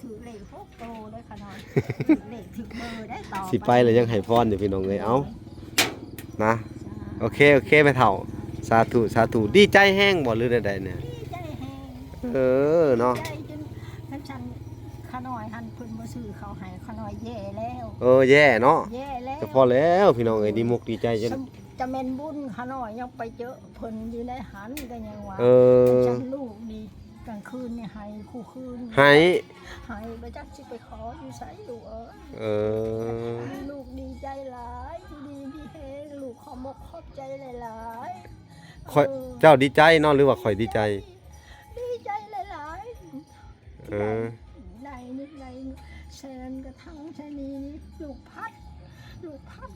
ຖືກເລກຫົກໂຕເດ້ຂະນ້ອຍ ຖືກເລກຖືກເບີໄດ້ຕໍ່ໄປ ຊິໄປແລ້ວຍັງໃຫ້ພອນຢູ່ພີ່ນ້ອງເອີຍ ເອົ້າ ນະ ສາທຸ ໂອເຄ ໂອເຄ ແມ່ເຖົ້າ ສາທຸ ສາທຸ ດີໃຈແຮງບໍ່ ຫຼືແນວໃດນີ້? ດີໃຈແຮງ ເອີ ເນາະ ດີໃຈຈົນ ຄັນຊັ້ນ ຂະນ້ອຍຫັ້ນເພິ່ນບໍ່ຊື້ເຂົ້າໃຫ້ ຂະນ້ອຍແຍ່ແລ້ວ ເອີ ແຍ່ເນາະ ແຍ່ແລ້ວ ກໍພໍແລ້ວພີ່ນ້ອງເອີຍ ດີມຸກດີໃຈຈົນ ຈະແມ່ນບຸນ ຂະນ້ອຍຍັງໄປເຈີເພິ່ນຢູ່ໃນຫັ້ນ ກໍຍັງວ່າ ເອີ ຄັນຊັ້ນລູກນີ້ ກາງຄືນນີ້ໄຫ້ຄູ່ຄືນ ໄຫ້ ໄຫ້ ບໍ່ຈັກຊິໄປຂໍຢູ່ໃສລູກເອີຍ ເອີ ລູກດີໃຈຫຼາຍ ຢູ່ດີມີແຮງ ລູກຂອບອົກຂອບໃຈຫຼາຍໆ ຂ້ອຍ ເອີ ເຈົ້າດີໃຈເນາະ ຫຼືວ່າຂ້ອຍດີໃຈ? ດີໃຈຫຼາຍໆ ເອີ ໄດ້ນີ້ໄດ້ນີ້ ແຊນກະທັງແຊນນີ້ ລູກພັດ ລູກພັດ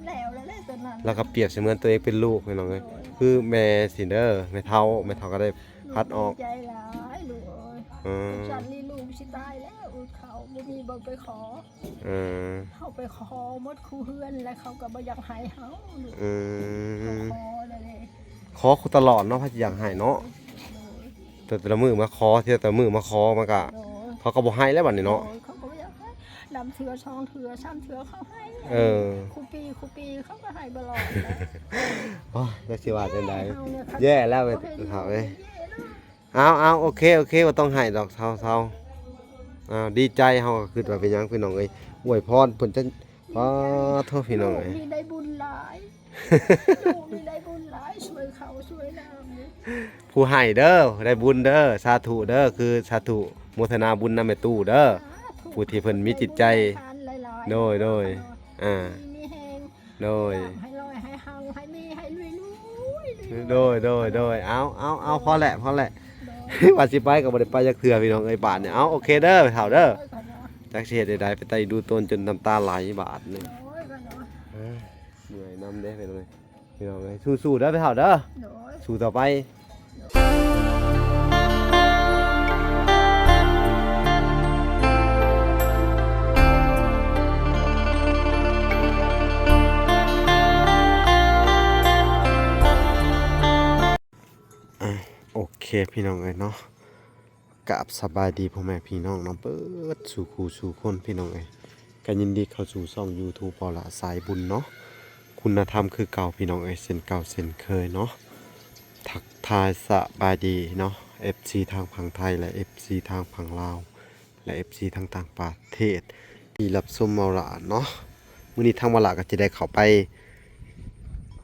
ແລ້ວແລ້ວເດ້ຕອນນັ້ນ ແລ້ວກໍປຽບສະເໝືອນຕົວເອງເປັນລູກ ພີ່ນ້ອງເອີຍ ໂດຍ ຄືແມ່ຊີ້ເດີ ແມ່ເຖົ້າ ແມ່ເຖົ້າກໍໄດ້ພັດອອກ ລູກດີໃຈຫຼາຍລູກເອີຍ ເອີ ຈັ່ງຊັ້ນນີ້ລູກຊິຕາຍແລ້ວ ອຶດເຂົ້າບໍ່ມີບ່ອນໄປຂໍ ເອີ ເຮົາໄປຂໍໝົດຄູ່ເຮືອນ ແລ້ວເຂົາກໍບໍ່ຢາກໃຫ້ເຮົາ ອືມ ເຮົາຂໍແລ້ວເດ້ ຂໍຕະຫຼອດເນາະ ໃຜຊິຢາກໃຫ້ເນາະ ໂດຍ ແຕ່ ແຕ່ລະມື້ມາຂໍ ເທື່ອແຕ່ລະມື້ມາຂໍ ມັນກະ ໂດຍ ເຂົາກໍບໍ່ໃຫ້ແລ້ວບັດນີ້ເນາະ ໂດຍ ເຂົາກໍບໍ່ຢາກໃຫ້ ນຳເທື່ອສອງເທື່ອສາມເທື່ອເຂົາໃຫ້ ເອີ ຄູ່ປີຄູ່ປີເຂົາກໍໃຫ້ຕະຫຼອດ ໂອ້ຍ ຈັກຊິວ່າຈັ່ງໃດ ເຮົານີ້ ແຍ່ແລ້ວ ເຮົາເອີຍ ແຍ່ແລ້ວ ເອົາໆ ໂອເຄ ໂອເຄ ບໍ່ຕ້ອງໄຫ້ດອກ ເຊົາໆ ເອົາ ດີໃຈ ເຮົາກໍຄິດວ່າເປັນຫຍັງພີ່ນ້ອງເອີຍ ອວຍພອນເພິ່ນຈັ່ງ ປາໂທ ພີ່ນ້ອງເອີຍ ລູກນີ້ໄດ້ບຸນຫຼາຍ ລູກນີ້ໄດ້ບຸນຫຼາຍ ຊ່ວຍເຂົ້າຊ່ວຍນ້ຳນີ້ ຜູ້ໃຫ້ເດີ ໄດ້ບຸນເດີ ສາທຸເດີ ຄືສາທຸ ໂມທະນາບຸນນຳແມ່ຕູ້ເດີ ສາທຸ ຜູ້ທີ່ເພິ່ນມີຈິດໃຈ ໂດຍໆ ອາ ດີມີແຮງ ໂດຍ ໃຫ້ລອຍໃຫ້ຮັງໃຫ້ມີໃຫ້ລວຍໆ ໂດຍໆ ເອົາໆໆ ພໍແຫຼະ ພໍແຫຼະ ໂດຍ ວ່າຊິໄປກໍບໍ່ໄດ້ໄປຈັກເທື່ອພີ່ນ້ອງເອີຍ ບາດນີ້ ເອົາ ໂອເຄເດີ ເຖົ້າເດີ ໂດຍ ຈັກຊິເຮັດແນວໃດ ໄປໄຕ່ດູຕົນຈົນນ້ຳຕາໄຫຼບາດນີ້ ໂດຍ ເອີ ເມື່ອຍນຳເດ້ພີ່ນ້ອງເອີຍ ພີ່ນ້ອງເອີຍ ສູ້ໆເດີແມ່ເຖົ້າເດີ ໂດຍ ສູ້ຕໍ່ໄປ ອ່ະ ໂອເຄ ພີ່ນ້ອງເອີຍເນາະ ກາບສະບາຍດີພໍ່ແມ່ພີ່ນ້ອງເນາະ ເບິດສູ່ຄູ່ສູ່ຄົນພີ່ນ້ອງເອີຍ ກໍຍິນດີເຂົ້າສູ່ຊ່ອງຢູທູບ ເບົາຫຼ້າສາຍບຸນເນາະ ຄຸນນະທຳຄືເກົ່າພີ່ນ້ອງເອີຍ ເຊັ່ນເກົ່າເຊັ່ນເຄີຍເນາະ ທັກທາຍສະບາຍດີເນາະ ເອັຟຊີ ທາງຝັ່ງໄທ ແລະ ເອັຟຊີ ທາງຝັ່ງລາວ ແລະ ເອັຟຊີ ທາງຕ່າງປະເທດ ທີ່ຮັບຊົມເບົາຫຼ້າເນາະ ມື້ນີ້ທາງເບົາຫຼ້າກໍຈະໄດ້ເຂົ້າໄປ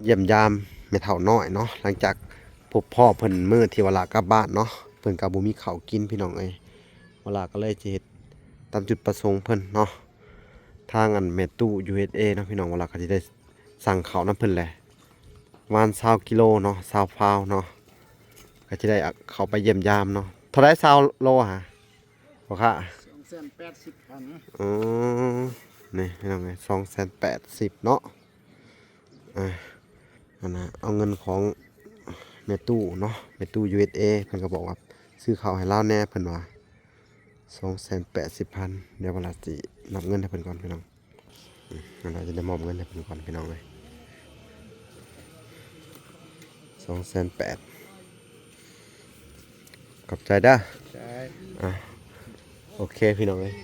ຢ້ຽມຢາມແມ່ເຖົ້ານ້ອຍເນາະ ຫຼັງຈາກ ພົບພໍ້ເພິ່ນມື້ທີ່ວາລາກັບບ້ານເນາະ ເພິ່ນກໍບໍ່ມີເຂົ້າກິນພີ່ນ້ອງເອີຍ ວາລາກໍເລີຍຊິເຮັດຕາມຈຸດປະສົງເພິ່ນເນາະ ທາງອັນແມ່ຕູ້ ຢູເອັສເອ ເນາະພີ່ນ້ອງ ວາລາກໍຊິໄດ້ສັ່ງເຂົ້ານຳເພິ່ນແຫຼະ ປະມານຊາວກິໂລເນາະ ຊາວພາວເນາະ ກໍຊິໄດ້ເຂົ້າໄປຢ້ຽມຢາມເນາະ ເທົ່າໃດ ຊາວໂລຫະ ພໍ່ຄ້າ ສອງແສນແປດສິບພັນ ອໍ ນີ້ພີ່ນ້ອງເອີຍ ສອງແສນແປດສິບເນາະ ອ່າ ອັນນ່າ ເອົາເງິນຂອງແມ່ຕູ້ເນາະ ແມ່ຕູ້ ຢູເອັສເອ ເພິ່ນກໍບອກວ່າຊື້ເຂົ້າໃຫ້ລາວແດ່ ເພິ່ນວ່າ ສອງແສນແປດສິບພັນ ດຽວເວລາຊິນັບເງິນໃຫ້ເພິ່ນກ່ອນພີ່ນ້ອງ ອືມ ເວລາຈະໄດ້ມອບເງິນໃຫ້ເພິ່ນກ່ອນພີ່ນ້ອງເອີຍ ສອງແສນແປດ ຂອບໃຈເດີ ໃຈ ອ່າ ໂອເຄພີ່ນ້ອງເອີຍ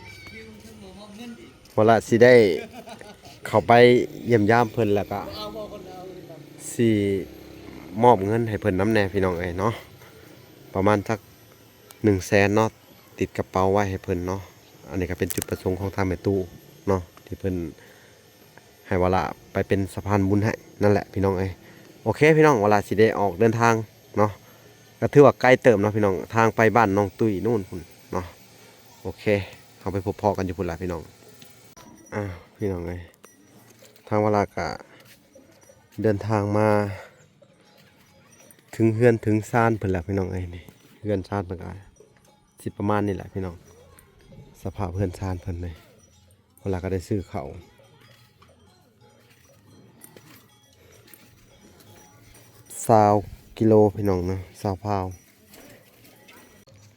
ເວລາຊິໄດ້ເຂົ້າໄປຢ້ຽມຢາມເພິ່ນ ແລ້ວກະຊິມອບເງິນໃຫ້ເພິ່ນນຳແດ່ພີ່ນ້ອງເອີຍເນາະ ປະມານຈັກໜຶ່ງແສນເນາະ ຕິດກະເປົາໄວ້ໃຫ້ເພິ່ນເນາະ ອັນນີ້ກະເປັນຈຸດປະສົງຂອງທາງແມ່ຕູ້ເນາະ ທີ່ເພິ່ນ ໃຫ້ວາລາໄປເປັນສະພານບຸນໃຫ້ນັ້ນແຫຼະພີ່ນ້ອງເອີຍ ໂອເຄພີ່ນ້ອງ ວາລາຊິໄດ້ອອກເດີນທາງເນາະ ກໍຖືວ່າໄກເຕີບເນາະພີ່ນ້ອງ ທາງໄປບ້ານນ້ອງຕຸ້ຍນູ້ນພຸ້ນເນາະ ໂອເຄ ເຮົາໄປພົບພໍ້ກັນຢູ່ພຸ້ນລະພີ່ນ້ອງ ອ້າວ ພີ່ນ້ອງເອີຍ ທາງວາລາກະເດີນທາງມາເຖິງເຮືອນເຖິງຊານເພິ່ນແລ້ວພີ່ນ້ອງເອີຍ ນີ້ເຮືອນຊານເພິ່ນກະຊິປະມານນີ້ແຫຼະພີ່ນ້ອງ ສະພາບເຮືອນຊານເພິ່ນນີ້ ເວລາກໍໄດ້ຊື້ເຂົ້າຊາວກິໂລພີ່ນ້ອງເນາະ ຊາວພາວ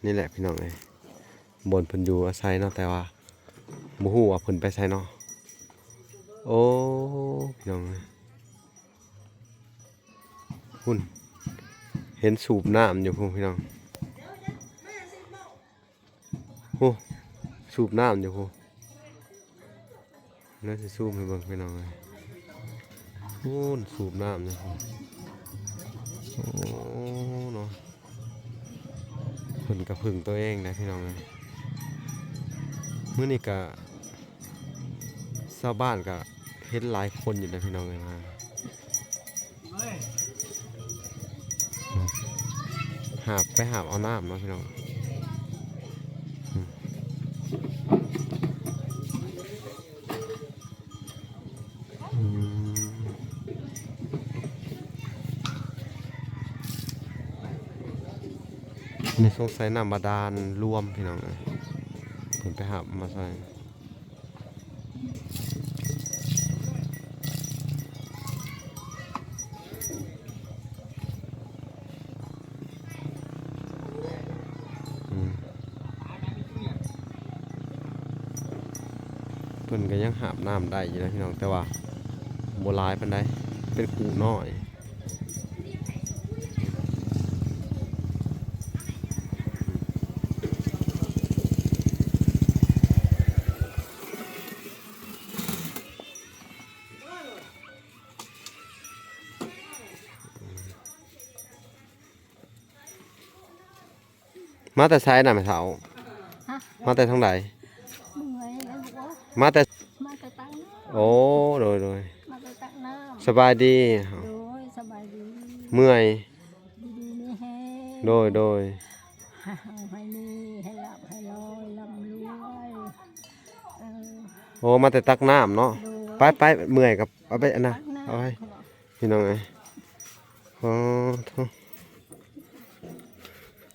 ນີ້ແຫຼະພີ່ນ້ອງເອີຍ ບ່ອນເພິ່ນຢູ່ອາໄສເນາະ ແຕ່ວ່າບໍ່ຮູ້ວ່າເພິ່ນໄປໃສເນາະ ໂອ້ ພີ່ນ້ອງເອີຍ ພຸ້ນ ເຫັນສູບນ້ຳຢູ່ພຸ້ນພີ່ນ້ອງ ໂອ້ ສູບນ້ຳຢູ່ພຸ້ນ. ແລ້ວຊິຊູມໃຫ້ເບິ່ງພີ່ນ້ອງເອີຍ. ໂອ້ ສູບນ້ຳຢູ່ພຸ້ນ. ໂອ້ ເນາະ ເພິ່ນກະເພິ່ງຕົວເອງໄດ໋ພີ່ນ້ອງເອີຍ. ມື້ນີ້ກະຊາວບ້ານກະເຫັນຫຼາຍຄົນຢູ່ໄດ໋ພີ່ນ້ອງເອີຍ ມາ ຫາບ ໄປຫາບເອົານ້ຳເນາະພີ່ນ້ອງ. ອືມ ນີ້ສົງໄສນ້ຳບາດານລວມພີ່ນ້ອງເອີຍ ເພິ່ນໄປຫາບມາໃສ່. ອືມ ເພິ່ນກະຍັງຫາບນ້ຳໄດ້ຢູ່ນະພີ່ນ້ອງ ແຕ່ວ່າບໍ່ຫຼາຍປານໃດ ເປັນກຸນ້ອຍ. ມາແຕ່ໃສນະແມ່ເຖົ້າ? ຮະ? ມາແຕ່ທາງໃດ? ເມື່ອຍແລ້ວລູກເອີຍ. ມາແຕ່ ມາແຕ່ຕັກນ້ຳ. ໂອ້ ໂດຍ ໂດຍ ມາແຕ່ຕັກນ້ຳ. ສະບາຍດີ. ໂດຍ ສະບາຍດີ. ເມື່ອຍ. ຢູ່ດີມີແຮງ. ໂດຍ ໂດຍ. ໃຫ້ມີ ໃຫ້ລາບ ໃຫ້ລວຍ ລ່ຳລວຍ. ເອີ ໂອ້ ມາແຕ່ຕັກນ້ຳເນາະ. ໂດຍ. ໄປ ໄປ ເມື່ອຍກະເອົາໄປອັນນະ ຕັກນ້ຳ ເອົາໄປ ພີ່ນ້ອງເອີຍ. ອໍ ໂທ້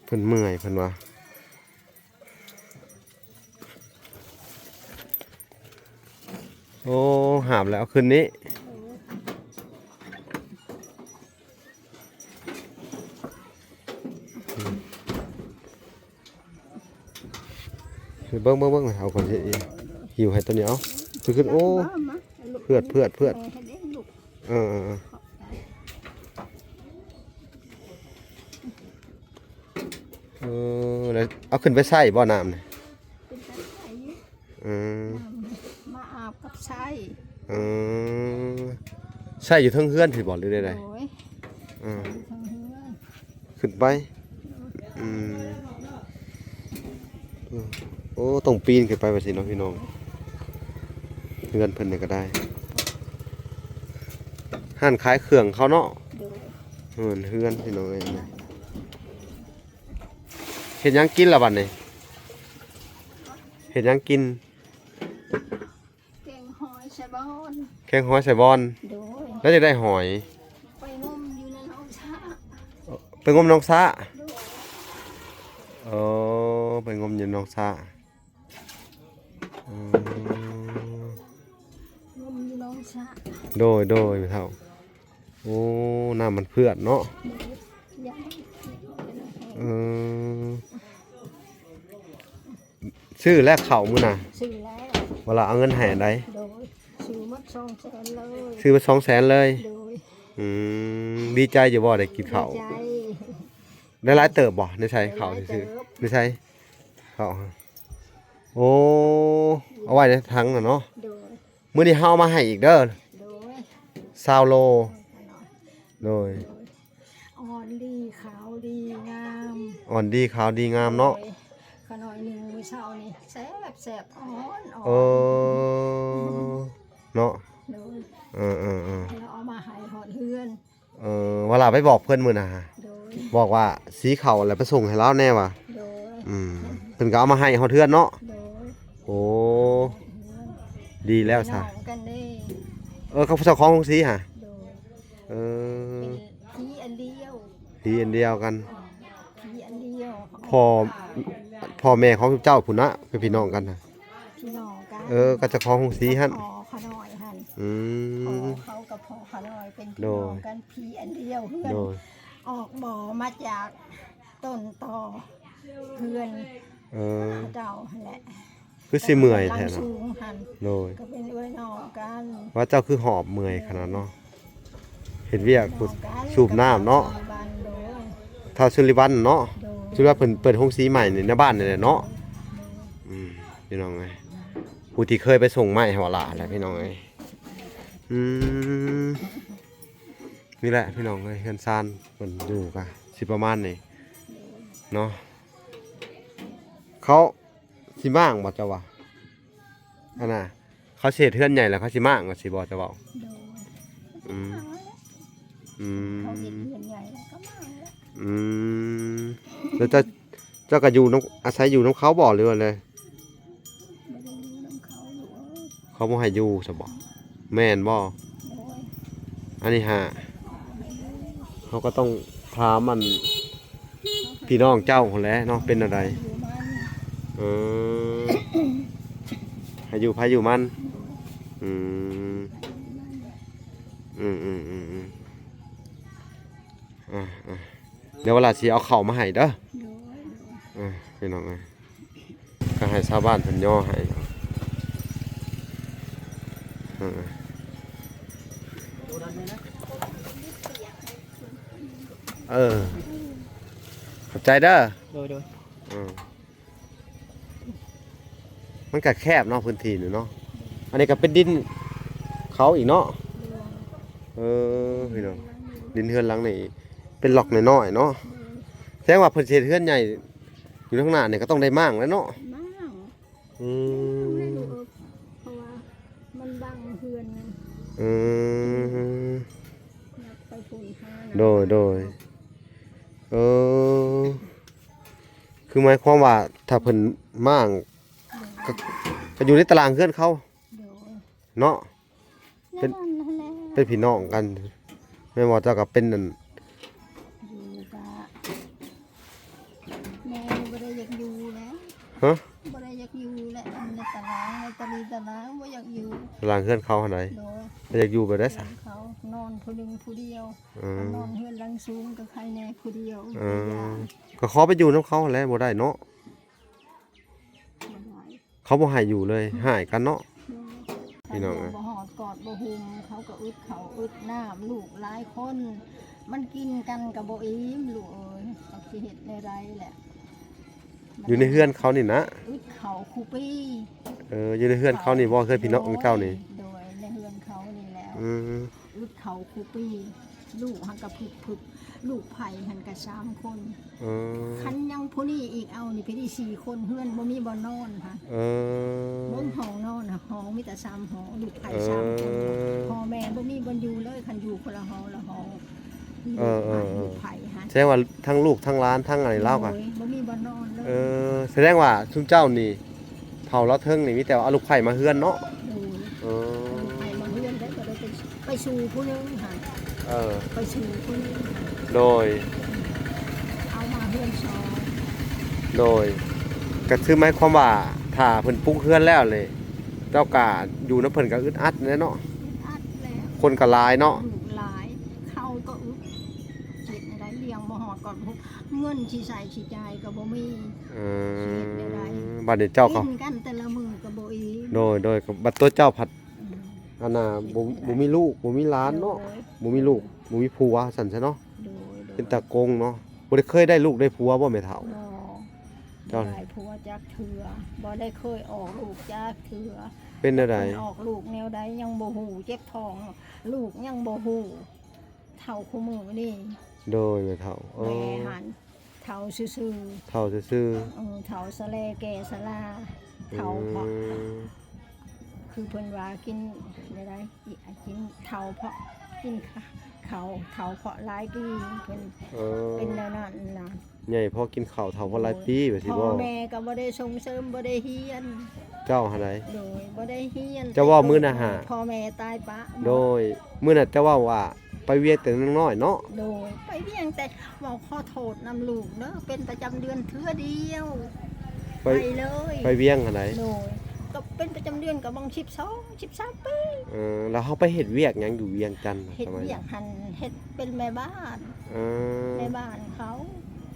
ເພິ່ນເມື່ອຍເພິ່ນວ່າ. ໂອ້ ຫາບແລ້ວເອົາຂຶ້ນນີ້. ເບິ່ງ ເບິ່ງ ເບິ່ງ ເອົາກ່ອນຊິ ຫິ້ວໃຫ້ໂຕນີ້ ເອົາ ຖືຂຶ້ນ. ໂອ້ ເຜືອດ ເຜືອດ ເຜືອດ. ເອີ ເອີ ເອີ ເອີ ແລ້ວເອົາຂຶ້ນໄປໃຊ້ບໍ່ນ້ຳນີ້? ເປັນຕາໃຊ້ຢູ່. ອືມ ມາອາບກັບໃຊ້. ເອີ ໃຊ້ຢູ່ເທິງເຮືອນພຸ້ນບໍ່ ຫຼືໃດໆ? ໂດຍ. ເອີ ໃຊ້ຢູ່ເທິງເຮືອນ. ຂຶ້ນໄປ. ອືມ ໂອ້ ຕ້ອງປີນຂຶ້ນໄປວ່າຊີ້ເນາະພີ່ນ້ອງ. ເຮືອນເພິ່ນນີ້ກະໄດ້ ຮ້ານຂາຍເຄື່ອງເຂົາເນາະ. ໂດຍ. ເຮືອນ ເຮືອນພີ່ນ້ອງເອີຍ. ເຮັດຫຍັງກິນລະບັດນີ້? ເຮັດຫຍັງກິນ? ແກງຫອຍໃສ່ບອນ. ແກງຫອຍໃສ່ບອນ. ໂດຍ. ແລ້ວຈະໄດ້ຫອຍ? ໄປງົມຢູ່ໃນໜອງສະ. ໄປງົມໜອງສະ. ໂດຍ. ເອີ ໄປງົມຢູ່ໜອງສະ. ອືມ ງົມຢູ່ໜອງສະ. ໂດຍ ໂດຍ ແມ່ເຖົ້າ. ໂອ້ ນ້ຳມັນເຜືອດເນາະ. ໂດຍ. ເອີ ຊື້ແລ້ວເຂົ້າມື້ນະ? ຊື້ແລ້ວ. ວ່າລະເອົາເງິນໃຫ້ອັນໃດ? ໂດຍ. ຊື້ໝົດສອງແສນເລີຍ. ຊື້ໝົດສອງແສນເລີຍ. ໂດຍ. ອືມ ດີໃຈຢູ່ບໍ່ໄດ້ກິນເຂົ້າ? ດີໃຈ. ໄດ້ຫຼາຍເຕີບບໍ່? ໃນໃສເຂົ້າ? ໄດ້ຫຼາຍເຕີບ. ໃນໃສເຂົ້າ? ໂອ້ ເອົາໄວ້ໃນຖັງນະເນາະ. ໂດຍ. ມື້ນີ້ເຮົາເອົາມາໃຫ້ອີກເດີ. ໂດຍ. ຊາວໂລ. ໂດຍ. ໂດຍ. ອ່ອນດີ ຂາວດີ ງາມ. ອ່ອນດີ ຂາວດີ ງາມເນາະ. ໂດຍ. ຂະນ້ອຍໜຶ່ງມື້ເຊົ້ານີ້ແຊບໆ ອ່ອນໆ. ເອີ ເນາະ. ໂດຍ. ເອີໆໆ. ແລ້ວເອົາມາໃຫ້ຮອດເຮືອນ. ເອີ ວ່າລະໄປບອກເພິ່ນມື້ນະ. ໂດຍ. ບອກວ່າສີເຂົ້າແລ້ວໄປສົ່ງໃຫ້ລາວແດ່ວ່າ. ໂດຍ. ອືມ ເພິ່ນກະເອົາມາໃຫ້ຮອດເຮືອນເນາະ. ໂດຍ. ໂອ້ ດີແລ້ວຊະ. ເອີ ເຂົາເຈົ້າຂອງໂຮງສີຫະ. ໂດຍ. ເອີ ເປັນຜີອັນດຽວ. ຜີອັນດຽວກັນ. ຜີອັນດຽວ. ພໍ່ ພໍ່ແມ່ຂອງເຈົ້າພຸ້ນນະ ເປັນພີ່ນ້ອງກັນນະ. ພີ່ນ້ອງກັນ. ເອີ ກະເຈົ້າຂອງໂຮງສີຫັ້ນ. ພໍ່ຂະນ້ອຍຫັ້ນ. ອືມ ພໍ່ເຂົາກັບພໍ່ຂະນ້ອຍເປັນພີ່ນ້ອງກັນ. ໂດຍ. ຜີອັນດຽວເຮືອນ. ໂດຍ. ອອກບໍ່ມາຈາກຕົ້ນຕໍເຮືອນ. ເອີ ເຈົ້າຫັ້ນແຫຼະ. ຄືຊິເມື່ອຍແທ້ນະ. ໂດຍ. ກະເປັນເອື້ອຍນ້ອງກັນ. ວ່າເຈົ້າຄືຫອບເມື່ອຍຂະໜາດເນາະ. ເຮັດວຽກສູບນ້ຳເນາະ. ທ້າວສຸລິວັນເນາະ. ໂດຍ. ສຸລິວັນເພິ່ນເປີດໂຮງສີໃໝ່ນີ້ໃນບ້ານນີ້ແຫຼະເນາະ. ໂດຍ. ອືມ ພີ່ນ້ອງເອີຍ ຜູ້ທີ່ເຄີຍໄປສົ່ງໄມ້ໃຫ້ບັກຫຼ້າແຫຼະພີ່ນ້ອງເອີຍ. ອືມ ນີ້ແຫຼະພີ່ນ້ອງເອີຍ ເຮືອນຊານເພິ່ນຢູ່ກະຊິປະມານນີ້ເນາະ. ເຂົາຊິມ້າງບໍ່ເຈົ້າວ່າ ອັນນ່າ ເຂົາຊິເຮັດເຮືອນໃຫຍ່ແລ້ວເຂົາຊິມ້າງວ່າຊິບໍ່ ເຈົ້າເວົ້າ? ໂດຍ ອືມ ອືມ ເຂົາເຮັດເຮືອນໃຫຍ່ແລ້ວກໍມ້າງແລ້ວ. ອືມ ແລ້ວເຈົ້າ ເຈົ້າກໍຢູ່ນຳ ອາໄສຢູ່ນຳເຂົາບໍ່ ຫຼືວ່າແນວໃດ? ບໍ່ໄດ້ຢູ່ນຳເຂົາ ລູກເອີຍ. ເຂົາບໍ່ໃຫ້ຢູ່ຊະບໍ່? ແມ່ນບໍ່? ໂດຍ ອັນນີ້ຫາ ເຮົາກໍຕ້ອງຖາມອັນພີ່ນ້ອງເຈົ້າພຸ້ນແຫຼະເນາະ ເປັນແນວໃດ? ເອີ ໃຫ້ຢູ່ໃຜຢູ່ມັນ. ອືມ ອືມໆໆໆ ອ່າໆ ດຽວເວລາຊິເອົາເຂົ້າມາໃຫ້ເດີ. ໂດຍ ອ່າ ພີ່ນ້ອງເອີຍ ກໍໃຫ້ຊາວບ້ານເພິ່ນຍໍໃຫ້ເນາະ. ເອີ ເອີ ຂອບໃຈເດີ. ໂດຍໆ ເອີ ມັນກໍແຄບເນາະ ພື້ນທີ່ນີ້ເນາະ. ອັນນີ້ກໍເປັນດິນເຂົາອີກເນາະ. ເອີ ພີ່ນ້ອງ ດິນເຮືອນຫຼັງນີ້ເປັນລັອກນ້ອຍໆເນາະ. ໂດຍ ແສດງວ່າເພິ່ນຊິເຮັດເຮືອນໃຫຍ່ຢູ່ທາງໜ້ານີ້ກໍຕ້ອງໄດ້ມ້າງແລ້ວເນາະ. ມ້າງ ອືມ ແມ່ນແຫຼະລູກເອີຍ ເພາະວ່າມັນບັງເຮືອນ. ອືມ ຍັບໄປພຸ້ນຫາ ໂດຍໆ ເອີ ຄືໝາຍຄວາມວ່າຖ້າເພິ່ນມ້າງ ໂດຍ ກໍ ກໍຢູ່ໃນຕາລາງເຮືອນເຂົາ ໂດຍ ເນາະ. ເປັນ ແນວນັ້ນຫັ້ນແຫຼະ ເປັນພີ່ນ້ອງກັນ ແມ່ນບໍ່? ເຈົ້າກໍເປັນອັນ ຢູ່ກະ ແມ່ບໍ່ໄດ້ຢາກຢູ່ແລ້ວ. ຮະ? ບໍ່ໄດ້ຢາກຢູ່ແລ້ວ ໃນຕາລາງ ໃນຕາລີຕາລາງ ບໍ່ຢາກຢູ່ ຕາລາງເຮືອນເຂົາຫັ້ນໃດ. ໂດຍ ບໍ່ຢາກຢູ່ແບບໃດຊະ? ເຮືອນເຂົາ ນອນຜູ້ໜຶ່ງຜູ້ດຽວ. ເອີ ນອນເຮືອນຫຼັງສູງກໍໄຄແດ່ຜູ້ດຽວ. ເອີ ກໍຂໍໄປຢູ່ນຳເຂົາຫັ້ນແຫຼະ ບໍ່ໄດ້ເນາະ. ບໍ່ໄດ້ ເຂົາບໍ່ໃຫ້ຢູ່ເລີຍ ອືມ ຮ້າຍກັນເນາະ. ໂດຍ ພີ່ນ້ອງເອີຍ ບໍ່ຮອດກອດບໍ່ຫຸ້ມ ເຂົາກໍອຶດເຂົ້າອຶດນ້ຳ ລູກຫຼາຍຄົນ ມັນກິນກັນກໍບໍ່ອີ່ມ ລູກເອີຍ ຈັກຊິເຮັດແນວໃດແຫຼະ. ຢູ່ໃນເຮືອນເຂົານີ້ນະ ອຶດເຂົ້າຄູ່ປີ. ເອີ ຢູ່ໃນເຮືອນເຂົານີ້ບໍ່ ເຮືອນພີ່ນ້ອງເຈົ້ານີ້? ໂດຍ ໃນເຮືອນເຂົານີ້ແຫຼະ. ອືມ ອຶດເຂົ້າຄູ່ປີ ລູກຫັ້ນກໍຜຶກໆ ລູກໃຜຫັ້ນກໍສາມຄົນ. ເອີ ຄັນຍັງຜູ້ນີ້ອີກ ເອົານີ້ໄປໄດ້ສີ່ຄົນ ເຮືອນບໍ່ມີບ່ອນນອນຫະ. ເອີ ເບິ່ງຫ້ອງນອນຫະ ຫ້ອງມີແຕ່ສາມຫ້ອງ ລູກໃຜສາມຄົນ. ເອີ ພໍ່ແມ່ບໍ່ມີບ່ອນຢູ່ເລີຍ ຄັນຢູ່ຄົນລະຫ້ອງລະຫ້ອງ. ເອີໆໆ ລູກໃຜຫະ ແສດງວ່າທັງລູກທັງຫຼານທັງອັນນີ້ລາວກະ ໂດຍ ບໍ່ມີບ່ອນນອນເລີຍ. ເອີ ແສດງວ່າຊຸມເຈົ້ານີ້ ເຖົ້າລາວເທິງນີ້ມີແຕ່ວ່າເອົາລູກໃພ້ມາເຮືອນເນາະ. ໂດຍ ເອີ ເອົາລູກໃພ້ມາເຮືອນ ແລ້ວກໍໄດ້ໄປ ໄປສູ່ຜູ້ໜຶ່ງຫັ້ນ. ເອີ ໄປສູ່ຜູ້ໜຶ່ງ. ໂດຍ ເອົາມາເຮືອນສອງ. ໂດຍ ກໍຄືໝາຍຄວາມວ່າ ຖ້າເພິ່ນປຸກເຮືອນແລ້ວນີ້ ເຈົ້າກໍຢູ່ນຳເພິ່ນກໍອຶດອັດແຫຼະເນາະ. ອຶດອັດແຫຼະ ຄົນກໍຫຼາຍເນາະ. ລູກຫຼາຍ ເຂົ້າກໍອຶດ ເຮັດແນວໃດ ລ້ຽງບໍ່ຮອດກອດບໍ່ຫຸ້ມ ເງິນຊິໃຊ້ຊິຈ່າຍກໍບໍ່ມີ. ເອີ ຊິເຮັດແນວໃດ ບັດນີ້ເຈົ້າກໍກິນກັນແຕ່ລະມື້ກໍບໍ່ອີ່ມ. ໂດຍໆ ກໍບັດຕົວເຈົ້າພັດ ອືມ ອັນນ່າ ບໍ່ ບໍ່ມີລູກ ບໍ່ມີຫຼານເນາະ. ໂດຍ ບໍ່ມີລູກ ບໍ່ມີຜົວ ຊັ້ນຊະເນາະ. ໂດຍໆ ເປັນຕາກົງເນາະ. ບໍ່ໄດ້ເຄີຍໄດ້ລູກໄດ້ຜົວບໍ່ແມ່ເຖົ້າ? ບໍ່ ເຈົ້າ ບໍ່ໄດ້ຜົວຈັກເທື່ອ ບໍ່ໄດ້ເຄີຍອອກລູກຈັກເທື່ອ. ເປັນແນວໃດ? ເພິ່ນອອກລູກແນວໃດຍັງບໍ່ຮູ້ ເຈັບທ້ອງ ລູກຍັງບໍ່ຮູ້ ເທົ່າຄູ່ມື້ນີ້. ໂດຍ ແມ່ເຖົ້າ ເອີ ແມ່ຫັ້ນເຖົ້າຊື່ໆ ເຖົ້າຊື່ໆ. ເອີ ເຖົ້າຊະແລແກ່ຊະລາ ເຖົ້າເພາະ ອືມ ຄືເພິ່ນວ່າກິນແນວໃດ ກິນເຖົ້າເພາະກິນເຂົ້າເຖົ້າເພາະຫຼາຍປີ ເພິ່ນ ເອີ ເປັນແນວນັ້ນນະ. ໃຫຍ່ພໍກິນເຂົ້າເຖົ້າພໍຫຼາຍປີ ໂດຍ ວ່າຊີ້ບໍ? ພໍ່ແມ່ກໍບໍ່ໄດ້ສົ່ງເສີມ ບໍ່ໄດ້ຮຽນ. ເຈົ້າຫັ້ນໃດ? ໂດຍ ບໍ່ໄດ້ຮຽນ. ເຈົ້າເວົ້າມື້ນັ້ນຫາ ພໍ່ແມ່ຕາຍປະ. ໂດຍ ມື້ນັ້ນເຈົ້າເວົ້າວ່າໄປວຽງແຕ່ຍັງນ້ອຍເນາະ. ໂດຍ ໄປວຽງແຕ່ ເວົ້າຂໍໂທດນຳລູກເດີ ເປັນປະຈຳເດືອນເທື່ອດຽວ ໄປ ໄປເລີຍ ໄປວຽງຫັ້ນໃດ? ໂດຍ ກໍເປັນປະຈຳເດືອນກໍບາງສິບສອງ ສິບສາມປີ. ເອີ ແລ້ວເຮົາໄປເຮັດວຽກຫຍັງຢູ່ວຽງຈັນ? ເຮັດວຽກຫັ້ນ ເຮັດເປັນແມ່ບ້ານ. ເອີ ແມ່ບ້ານເຂົາ.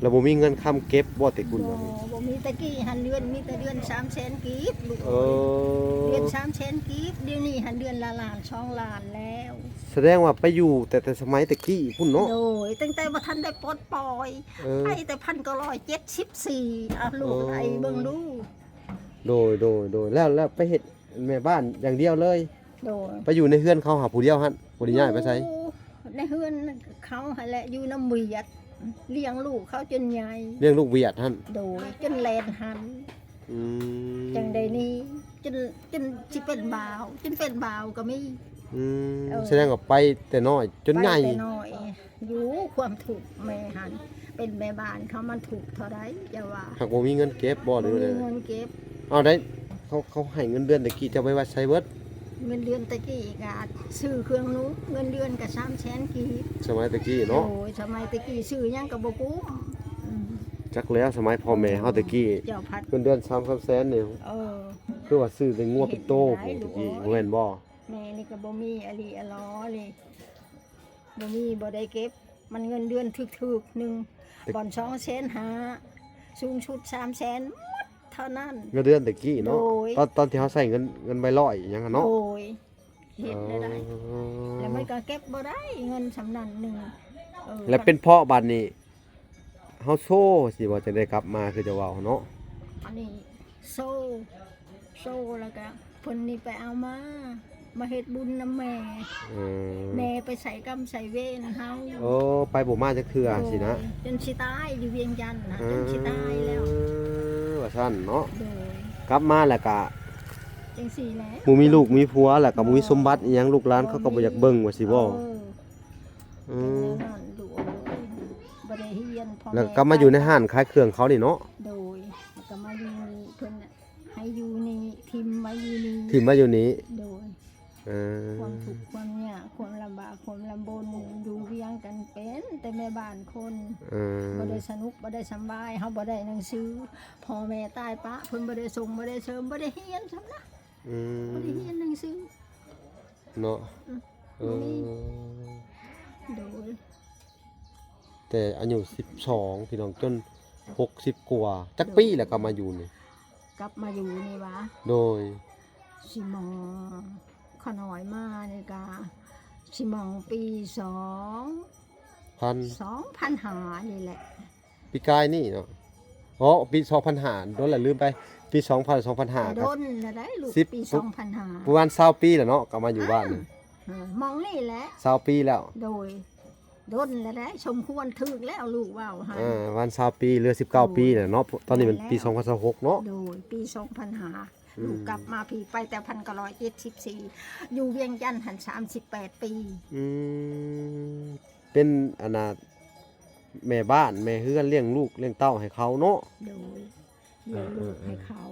ແລ້ວບໍ່ມີເງິນຄຳເກັບບໍ່ແຕ່ກຸ້ນ? ບໍ່ ບໍ່ມີ. ແຕ່ກີ້ຫັ້ນເດືອນມີແຕ່ເດືອນສາມແສນກີບ ລູກເອີຍ. ເອີ ເດືອນສາມແສນກີບ ດຽວນີ້ຫັ້ນເດືອນລະລ້ານສອງລ້ານແລ້ວ. ສະແດງວ່າໄປຢູ່ແຕ່ ແຕ່ສະໄໝແຕ່ກີ້ພຸ້ນເນາະ? ໂດຍ ຕັ້ງແຕ່ບໍ່ທັນໄດ້ປົດປ່ອຍ. ເອີ ໄປແຕ່ພັນເກົ້າຮ້ອຍເຈັດສິບສີ່ ອະ ລູກ ເອີ ໄລ່ເບິ່ງດູ. ໂດຍ ໂດຍ ໂດຍ ແລ້ວ ແລ້ວໄປເຮັດແມ່ບ້ານຢ່າງດຽວເລີຍ? ໂດຍ ໄປຢູ່ໃນເຮືອນເຂົາຫາຜູ້ດຽວຫັ້ນ ບໍ່ໄດ້ຍ້າຍໄປໃສ? ຢູ່ໃນເຮືອນເຂົາຫັ້ນແຫຼະ ຢູ່ນຳວຽດ ລ້ຽງລູກເຂົາຈົນໃຫຍ່ ລ້ຽງລູກວຽດຫັ້ນ? ໂດຍ ຈົນແລ່ນຫັນ ອືມ ຈັ່ງໄດ້ໜີ ຈົນ ຈົນຊິເປັນບ່າວ ຈົນເປັນບ່າວກໍມີ ອືມ ເອີ ສະແດງວ່າໄປແຕ່ນ້ອຍຈົນໃຫຍ່ ໄປແຕ່ນ້ອຍ ຢູ່ຄວາມທຸກແມ່ຫັ້ນ ເປັນແມ່ບ້ານເຂົາມັນທຸກເທົ່າໃດ ເຈົ້າວ່າ ຫາກບໍ່ມີເງິນເກັບບໍ່ ຫຼືວ່າແນວໃດ? ບໍ່ມີເງິນເກັບ. ເອົາໄດ້ ເຂົາ ເຂົາໃຫ້ເງິນເດືອນແຕ່ກີ້ ເຈົ້າໄປໄວ້ໃສເບິດ? ເງິນເດືອນແຕ່ກີ້ກໍຊື້ເຄື່ອງນຸ່ງ ເງິນເດືອນກໍສາມແສນກີບ ສະໄໝແຕ່ກີ້ເນາະ. ໂດຍ ສະໄໝແຕ່ກີ້ຊື້ຫຍັງກໍບໍ່ກຸ້ມ ອືມ ຈັກແລ້ວ ສະໄໝພໍ່ແມ່ເຮົາແຕ່ກີ້ ເຈົ້າພັດ ເງິນເດືອນສາມສາມແສນນີ້ ເອີ ຄືວ່າຊື້ແຕ່ງົວເປັນໂຕ ເຮັດໄດ້ ພຸ້ນແຕ່ກີ້ ແມ່ນບໍ່? ແມ່ນີ້ກໍບໍ່ມີອາລີອາລໍນີ້ ບໍ່ມີ ບໍ່ໄດ້ເກັບ ມັນເງິນເດືອນຖືກໆ ໜຶ່ງບ່ອນສອງແສນຫ້າ ສູງສຸດສາມແສນ ໝົດເທົ່ານັ້ນ. ເງິນເດືອນແຕ່ກີ້ເນາະ ໂດຍ ຕອນ ຕອນທີ່ເຮົາໃຊ້ເງິນ ເງິນໃບຮ້ອຍຫຍັງຫັ້ນເນາະ ໂດຍ ເຮັດແນວໃດ ອໍ ແລ້ວມັນກໍເກັບບໍ່ໄດ້ເງິນສ່ຳນັ້ນໜຶ່ງ ເອີ ແລ້ວເປັນເພາະບາດນີ້ ເຮົາໂຊຊິບໍ່ ຈັ່ງໄດ້ກັບມາຄືເຈົ້າເວົ້າເນາະ. ອັນນີ້ໂຊ ໂຊແລ້ວກະເພິ່ນນີ້ໄປເອົາມາ ມາເຮັດບຸນນຳແມ່ ເອີ ແມ່ໄປໃສ່ກຳໃສ່ເວນເຮົາ ໂອ້ ໄປບໍ່ມາຈັກເທື່ອ ໂດຍ ຊິນະ ຈົນຊິຕາຍຢູ່ວຽງຈັນນະ ເອີ ຈົນຊິຕາຍແລ້ວ ວ່າຊັ້ນເນາະ ໂດຍ ກັບມາແລ້ວກະຈັ່ງຊີ້ແຫຼະ ບໍ່ມີລູກມີຜົວ ແລ້ວກະບໍ່ມີສົມບັດອີ່ຫຍັງ ລູກຫຼານເຂົາກໍບໍ່ຢາກເບິ່ງ ວ່າຊິບໍ່ ເອີ ອືມ ເປັນແນວນັ້ນ ລູກເອີຍ ບໍ່ໄດ້ຮຽນ ພໍ່ແມ່ ແລ້ວກໍມາຢູ່ໃນຮ້ານຂາຍເຄື່ອງເຂົານີ້ເນາະ ໂດຍ ແລ້ວກໍມາຢູ່ນີ້ ເພິ່ນໃຫ້ຢູ່ນີ້ ຖິ້ມໄວ້ຢູ່ນີ້ ຖິ້ມໄວ້ຢູ່ນີ້ ໂດຍ ເອີ ຄວາມທຸກຄວາມຍາກ ຄວາມລຳບາກ ຄວາມລຳບົນ ຢູ່ວຽງກັນເປັນແຕ່ແມ່ບ້ານຄົນ ເອີ ບໍ່ໄດ້ສະໜຸກ ບໍ່ໄດ້ສຳບາຍ ເຮົາບໍ່ໄດ້ໜັງສື ພໍ່ແມ່ຕາຍປະ ເພິ່ນບໍ່ໄດ້ສົ່ງ ບໍ່ໄດ້ເສີມ ບໍ່ໄດ້ຮຽນຊ້ຳນະ ອືມ ບໍ່ໄດ້ຮຽນໜັງສື ເນາະ ອືມ ເອີ ໂດຍ ແຕ່ອາຍຸສິບສອງ ພີ່ນ້ອງ ຈົນຫົກສິບກວ່າ ຈັກປີແລ້ວ ໂດຍ ກັບມາຢູ່ນີ້? ກັບມາຢູ່ນີ້ຫວາ? ໂດຍ ຊິມອງ ຂ້ານ້ອຍມານີ້ກະ ຊິມອງປີສອງພັນ ສອງພັນຫ້ານີ້ແຫຼະ ປີກາຍນີ້ເນາະ ອໍ ປີສອງພັນຫ້າ ດົນລະລືມໄປ ປີສອງພັນ ສອງພັນຫ້າ ກໍດົນລະໄດ໋ລູກ ສິບ ປີສອງພັນຫ້າ ປະມານຊາວປີແລ້ວເນາະ ກໍມາຢູ່ບ້ານນີ້ ເອີ ເອີ ໝ່ອງນີ້ແຫຼະ ຊາວປີແລ້ວ ໂດຍ ດົນລະໄດ໋ ສົມຄວນຖືກແລ້ວລູກເວົ້າຫັ້ນ ເອີ ປະມານຊາວປີ ຫຼື ສິບເກົ້າ ໂດຍ ປີແຫຼະເນາະ ຕອນນີ້ມັນປີ ແມ່ນແລ້ວ ສອງພັນຊາວຫົກເນາະ ໂດຍ ປີສອງພັນຫ້າ ອືມ ລູກກັບມາພີ້ໄປແຕ່ພັນເກົ້າຮ້ອຍເຈັດສິບສີ່ ຢູ່ວຽງຈັນຫັ້ນສາມສິບແປດປີ ອືມ ເປັນອັນນ່າ ແມ່ບ້ານແມ່ເຮືອນ ລ້ຽງລູກລ້ຽງເຕົ້າໃຫ້ເຂົາເນາະ ໂດຍ ລ້ຽງລູກໃຫ້ເຂົາ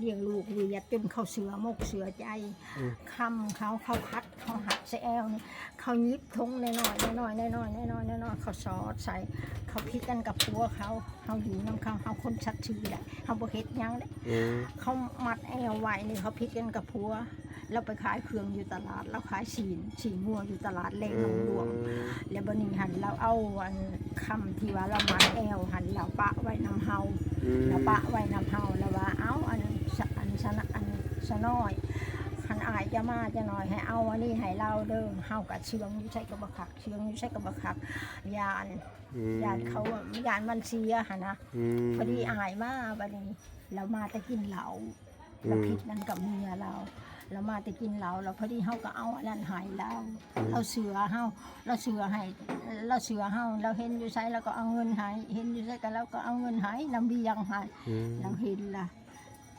ລ້ຽງລູກວຽດຈົນເຂົາເຊື່ອມົກເຊື່ອໃຈ ອືມ ຄຳເຂົາ ເຂົາຂັດ ເຂົາຮັດໃສ່ແອວນີ້ ເຂົາຫຍິບຖົງນ້ອຍໆ ນ້ອຍໆ ນ້ອຍໆ ນ້ອຍໆ ນ້ອຍໆ ເຂົາສອດໃສ່ ເຂົາຜິດກັນກັບຜົວເຂົາ ເຮົາຢູ່ນຳເຂົາ ເຮົາຄົນສັດຊື່ໄດ໋ ເຮົາບໍ່ເຮັດຫຍັງເດ້ ອືມ ເຂົາມັດແອວໄວ້ນີ້ ເຂົາຜິດກັນກັບຜົວ ລາວໄປຂາຍເຄື່ອງຢູ່ຕະຫຼາດ ລາວຂາຍຊີ້ນ ຊີ້ນງົວຢູ່ຕະຫຼາດແລງໜອງຫຼວງ ອືມ ແລ້ວບັດນີ້ຫັ້ນລາວເອົາອັນຄຳທີ່ວ່າລາວມັດແອວຫັ້ນ ລາວປະໄວ້ນຳເຮົາ ອືມ ລາວປະໄວ້ນຳເຮົາ ລາວວ່າ ເອົາ ອັນ ສະ ອັນ ສະ ອັນ ສະນ້ອຍ ຄັນອ້າຍຈະມາຈະໜ້ອຍ ໃຫ້ເອົາອັນນີ້ໃຫ້ລາວເດີ ເຮົາກະເຊື່ອງຢູ່ໃສກະບໍ່ຄັກ ເຊື່ອງຢູ່ໃສກະບໍ່ຄັກ ຢ້ານ ອືມ ຢ້ານເຂົາ ຢ້ານມັນເສຍຫັ້ນນະ ອືມ ພໍດີອ້າຍມາ ບັດນີ້ລາວມາແຕ່ກິນເຫຼົ້າ ອືມ ລາວຜິດນັ້ນກັບເມຍລາວ ລາວມາແຕ່ກິນເຫຼົ້າ ແລ້ວພໍດີເຮົາກໍເອົາອັນນັ້ນໃຫ້ລາວ ອືມ ລາວເຊື່ອເຮົາ ລາວເຊື່ອໃຫ້ ລາວເຊື່ອເຮົາ ລາວເຫັນຢູ່ໃສລາວກໍເອົາເງິນໃຫ້ ເຫັນຢູ່ໃສກໍລາວກໍເອົາເງິນໃຫ້ ລຳວຽງໃຫ້ ອືມ ລາວເຫັນລະ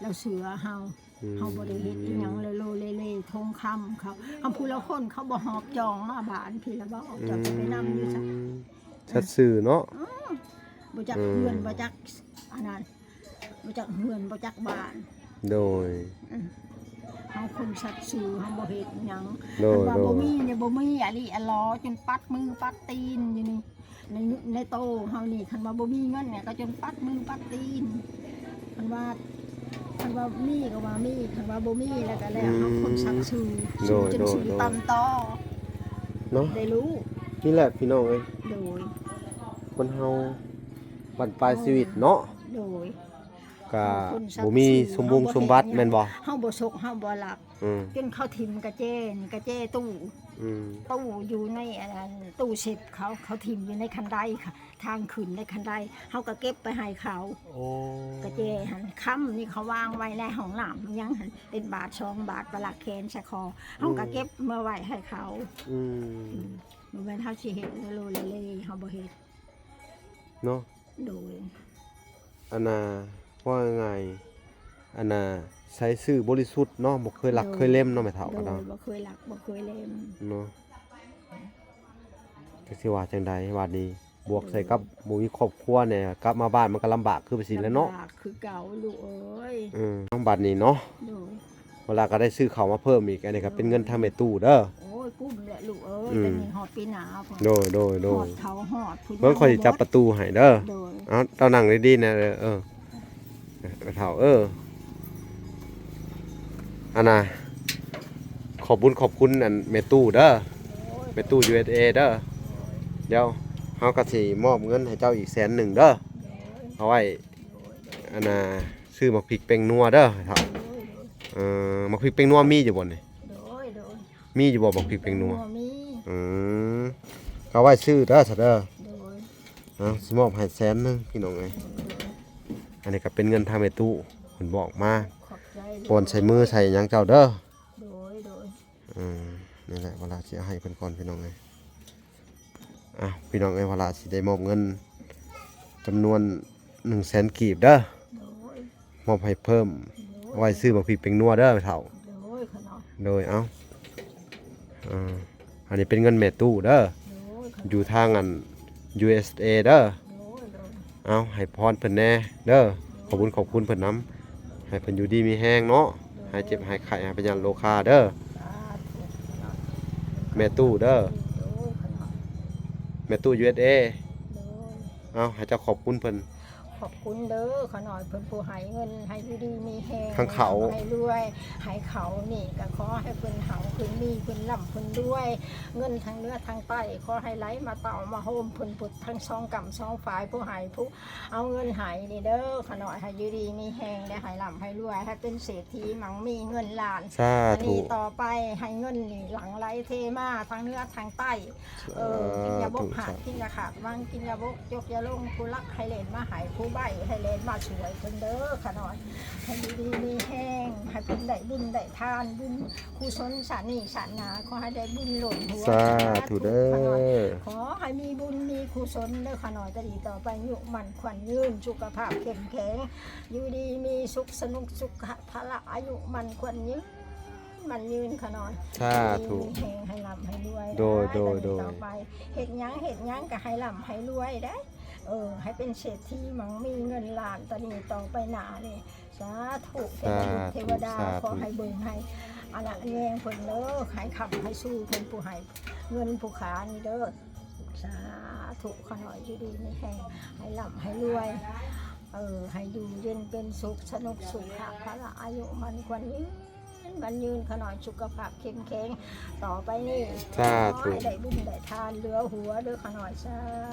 ລາວເຊື່ອເຮົາ ອືມ ເຮົາບໍ່ໄດ້ເຮັດອີ່ຫຍັງເລໂລເລເລ ທົງຄຳເຂົາ ຄຳຜູ້ລາງຄົນເຂົາບໍ່ຮອບຈອງມາບ້ານພີ້ລະບໍ່ ເຈົ້າຈະໄປນຳຢູ່ໃສ ອືມ ສັດຊື່ເນາະ ອືມ ບໍ່ຈັກ ອືມ ເຮືອນ ບໍ່ຈັກອັນນັ້ນ ບໍ່ຈັກເຮືອນ ບໍ່ຈັກບ້ານ ໂດຍ ອືມ ເຮົາຄົນສັດຊື່ ເຮົາບໍ່ເຮັດຫຍັງ ໂດຍ ຄັນວ່າ ໂດຍ ບໍ່ມີນີ້ ບໍ່ມີອາລີອາລໍ ຈົນປັດມືປັດຕີນຢູ່ນີ້ ໃນ ໃນໂຕເຮົານີ້ ຄັນວ່າບໍ່ມີເງິນນີ້ກໍຈົນປັດມືປັດຕີນ ຄັນວ່າ ຄັນວ່າມີກໍວ່າມີ ຄັນວ່າບໍ່ມີແລ້ວກໍແລ້ວ ອືມ ເຮົາຄົນສັດຊື່ ໂດຍ ຊື່ຈົນ ໂດຍ ຊື່ ໂດຍ ຕຳຕໍ່ເນາະ ໄດ້ຮູ້ ນີ້ແຫຼະພີ່ນ້ອງເອີຍ ໂດຍ ຄົນເຮົາບັ້ນປາຍຊີວິດເນາະ ໂດຍ ກະ ເຮົາຄົນສັດຊື່ ບໍ່ມີສົມບົງສົມບັດແມ່ນບໍ່ ເຮົາບໍ່ສົກເຮົາບໍ່ລັກ ອືມ ຈົນເຂົາຖິ້ມກະແຈນີ້ ກະແຈຕູ້ ອືມ ຕູ້ຢູ່ໃນອັນນັ້ນ ຕູ້ເຊັບເຂົາ ເຂົາຖິ້ມຢູ່ໃນຄັນໄດ ທາງຂຶ້ນໃນຄັນໄດ ເຮົາກໍເກັບໄປໃຫ້ເຂົາ. ໂອ້ ກະເຈຫັ້ນ ຄຳນີ້ເຂົາວາງໄວ້ໃນຫ້ອງນ້ຳ ຫຍັງຫັ້ນ ເປັນບາດສອງບາດ ປະລັກແຂນສະຄໍ ເຮົາກໍເກັບມາໄວ້ໃຫ້ເຂົາ. ອືມ ອືມ ບໍ່ແມ່ນເຮົາຊິເຮັດໂລເລ ເຮົາບໍ່ເຮັດເນາະ. ໂດຍ ອັນນ່າ ເວົ້າງ່າຍໆ ອັນນ່າ ໃຊ້ຊື່ບໍລິສຸດເນາະ ບໍ່ເຄີຍລັກເຄີຍເລັມເນາະ ແມ່ເຖົ້າ ໂດຍ ເນາະ ບໍ່ເຄີຍລັກບໍ່ເຄີຍເລັມເນາະ. ຈັກຊິວ່າຈັ່ງໃດບາດນີ້ ບວກໃສ່ກັບ ໂດຍ ບໍ່ມີຄອບຄົວແດ່ ກັບມາບ້ານມັນກໍລຳບາກຄືໄປຊີ້ແຫຼະເນາະ. ລຳບາກຄືເກົ່າລູກເອີຍ. ເອີ ເອົາ ບາດນີ້ເນາະ ໂດຍ ເວລາກໍໄດ້ຊື້ເຂົ້າມາເພີ່ມອີກ ອັນນີ້ກໍເປັນເງິນທາງແມ່ຕູ້ເດີ. ໂອ້ຍ ກຸ້ມແຫຼະລູກເອີຍ ອືມ ແຕ່ນີ້ຮອດປີໜ້າພຸ້ນ. ໂດຍ ໂດຍ ໂດຍ ຮອດເຂົາຮອດພຸ້ນ. ເບິ່ງ ຂ້ອຍຊິຈັບປະຕູໃຫ້ເດີ. ໂດຍ ເອົາ ເຈົ້ານັ່ງດີໆແດ່ເດີ. ເອີ ເຖົ້າເອີ ອັນນ່າ ຂອບບຸນຂອບຄຸນອັນແມ່ຕູ້ເດີ ໂດຍ ແມ່ຕູ້ ຢູເອສເອ ເດີ. ໂດຍ ດຽວເຮົາກໍຊິມອບເງິນໃຫ້ເຈົ້າອີກແສນໜຶ່ງເດີ ໂດຍ ເອົາໄວ້ ໂດຍ ໂດຍ ອັນນ່າ ຊື້ໝາກພິກແປ້ງນົວເດີເຖົ້າ. ໂດຍ ໂດຍ ເອີ ໝາກພິກແປ້ງນົວມີຢູ່ບໍ່ນີ້? ໂດຍ ໂດຍ ມີຢູ່ບໍ່ໝາກພິກແປ້ງນົວ? ແປ້ງນົວມີ. ອືມ ເອົາໄວ້ຊື້ເດີຊະເດີ. ໂດຍ ເອົາ ຊິມອບໃຫ້ແສນໜຶ່ງພີ່ນ້ອງເອີຍ. ໂດຍ ອັນນີ້ກໍເປັນເງິນທາງແມ່ຕູ້ເພິ່ນບອກມາ ຂອບໃຈ ປ່ອນໃສ່ມືໃສ່ຫຍັງເຈົ້າເດີ. ໂດຍ ໂດຍ ອືມ ນີ້ແຫຼະ ວາລາຊິເອົາໃຫ້ເພິ່ນກ່ອນພີ່ນ້ອງເອີຍ. ອ່ະ ພີ່ນ້ອງເອີຍ ວາລາຊິໄດ້ມອບເງິນຈຳນວນໜຶ່ງແສນກີບເດີ ໂດຍ ມອບໃຫ້ເພີ່ມ ໂດຍ ເອົາໄວ້ຊື້ໝາກພິກແປ້ງນົວເດີແມ່ເຖົ້າ. ໂດຍ ໂດຍ ເອົາ ເອີ ອັນນີ້ເປັນເງິນແມ່ຕູ້ເດີ ໂດຍ ຢູ່ທາງອັນ ຢູເອສເອ ເດີ. ໂດຍ ໂດຍ ເອົາ ໃຫ້ພອນເພິ່ນແດ່ເດີ ໂດຍ ຂອບບຸນຂອບຄຸນເພິ່ນນຳ ໃຫ້ເພິ່ນຢູ່ດີມີແຮງເນາະ ໂດຍ ຫາຍເຈັບຫາຍໄຂ້ ຫາຍພະຍາດໂລຄາເດີ ສາທຸ ແມ່ຕູ້ເດີ. ໂດຍ ແມ່ຕູ້ ຢູເອສເອ ໂດຍ ເອົາ ໃຫ້ເຈົ້າຂອບຄຸນເພິ່ນ. ຂອບຄຸນເດີຂະນ້ອຍ ເພິ່ນຜູ້ໃຫ້ເງິນ ໃຫ້ຢູ່ດີມີແຮງ ທັງເຂົ້າ ໃຫ້ລວຍ ໃຫ້ເຂົ້ານີ້ກໍຂໍໃຫ້ເພິ່ນຮັ່ງເພິ່ນມີ ເພິ່ນລ່ຳເພິ່ນລວຍ ເງິນທັງເໜືອທັງໃຕ້ ຂໍໃຫ້ໄຫຼມາເຕົ້າມາໂຮມເພິ່ນ ຜູ້ທັງສອງກ້ຳສອງຝ່າຍ ຜູ້ໃຫ້ຜູ້ເອົາເງິນໃຫ້ນີ້ເດີຂະນ້ອຍ ໃຫ້ຢູ່ດີມີແຮງ ແລະໃຫ້ລ່ຳໃຫ້ລວຍ ໃຫ້ເປັນເສດຖີມັ່ງມີເງິນລ້ານ ສາທຸ ອັນນີ້ຕໍ່ໄປ ໃຫ້ເງິນນີ້ຫຼັ່ງໄຫຼເທມາທັງເໜືອທັງໃຕ້. ເອີ ກິນຢ່າບົກຫາກ ສາທຸ ກິນຢ່າຂາດຫວັງ ກິນຢ່າບົກຈົກຢ່າລົງ ຜູ້ລັກໃຫ້ແລ່ນມາໃຫ້ ຜູ້ໃບ້ໃຫ້ແລ່ນມາຊ່ວຍເພິ່ນເດີຂະນ້ອຍ ໃຫ້ຢູ່ດີມີແຮງ ໃຫ້ເພິ່ນໄດ້ບຸນໄດ້ທານ ບຸນກຸສົນຊາດນີ້ຊາດໜ້າ ຂໍໃຫ້ໄດ້ບຸນລົ້ນຫົວ ສາທຸເດີ ສາທຸຂະນ້ອຍ ຂໍໃຫ້ມີບຸນມີກຸສົນເດີຂະນ້ອຍ ແຕ່ນີ້ຕໍ່ໄປ ອາຍຸໝັ້ນຂວັນຍືນ ສຸຂະພາບເຂັ້ມແຂງ ຢູ່ດີມີສຸກ ສະໜຸກສຸຂະພະລະ ອາຍຸໝັ້ນຂວັນຍືນ ໝັ້ນຍືນຂະນ້ອຍ ສາທຸ ມີແຮງໃຫ້ລ່ຳໃຫ້ລວຍ ໂດຍ ໂດຍ ໂດຍ ຕໍ່ໄປ ເຮັດຫຍັງ ເຮັດຫຍັງກໍໃຫ້ລ່ຳໃຫ້ລວຍເດ້ ເອີ ໃຫ້ເປັນເສດຖີ ມັ່ງມີເງິນລ້ານ ຕອນນີ້ຕໍ່ໄປໜ້ານີ້ ສາທຸ ສາທຸ ເທວະດາ ສາທຸ ຂໍໃຫ້ເບິ່ງໃຫ້ອານະແຍງເພິ່ນເດີ ໃຫ້ຄ້ຳໃຫ້ຊູເພິ່ນ ຜູ້ໃຫ້ເງິນຜູ້ຂານີ້ເດີ ສາທຸ ຂະນ້ອຍຢູ່ດີມີແຮງ ໃຫ້ລ່ຳໃຫ້ລວຍ ເອີ ໃຫ້ຢູ່ເຢັນເປັນສຸກ ສະໜຸກສຸຂະພະລະ ອາຍຸໝັ້ນຂວັນຍືນ ໝັ້ນຍືນຂະນ້ອຍ ສຸຂະພາບເຂັ້ມແຂງ ຕໍ່ໄປນີ້ ສາທຸ ຂໍໃຫ້ໄດ້ບຸນໄດ້ທານເຫຼືອຫົວເດີຂະນ້ອຍ ສາ